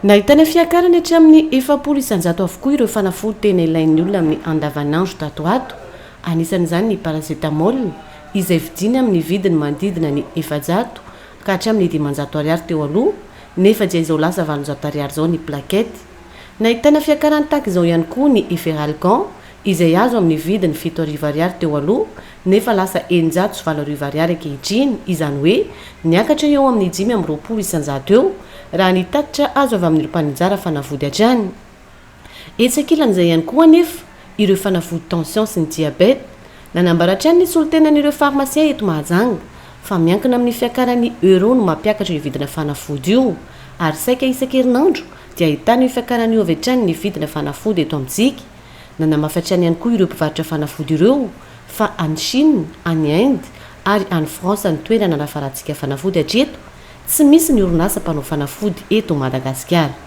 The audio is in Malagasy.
Nahitana fiakarana hatramin'ny 40% avokoa ireo fanafody tena ilain'ny olona amin'ny andavanandro tato ho ato. Anisan'izany ny paracétamol izay vidiana amin'ny vidiny manodidina ny 400 ka hatramin'ny 500 ariary teo aloha nefa dia izao lasa 800 ariary izao ny plaquette. Nahitana fiakarany tahaka izao ihany koa ny Efferalgan izay azo amin'ny vidiny 7000 ariary teo aloha nefa lasa 8600 ariary ankehitriny, izany hoe niakatra eo amin'ny 25% eo, raha ny tatitra azo avy amin'ireo mpaninjara fanafody hatrany. Etsy ankilan'izay ihany koa anefa ireo fanafody tension sy ny diabeta. Nanambara hatrany ny solontenan'ireo farmasiens eto Mahajanga fa miankina amin'ny fiakaran'ny euro no mampiakatra io vidina fanafody io ary saika isan-kerinandro dia ahitana io fiakarana io avy hatrany ny vidina fanafody eto amintsika. Nanamafy hatrany ihany koa ireo mpivarotra fanafody ireo fa any Chine, any Inde ary any France ny toerana anafarantsika fanafody hatreto, tsy misy ny orinasa mpanao fanafody eto Madagasikara.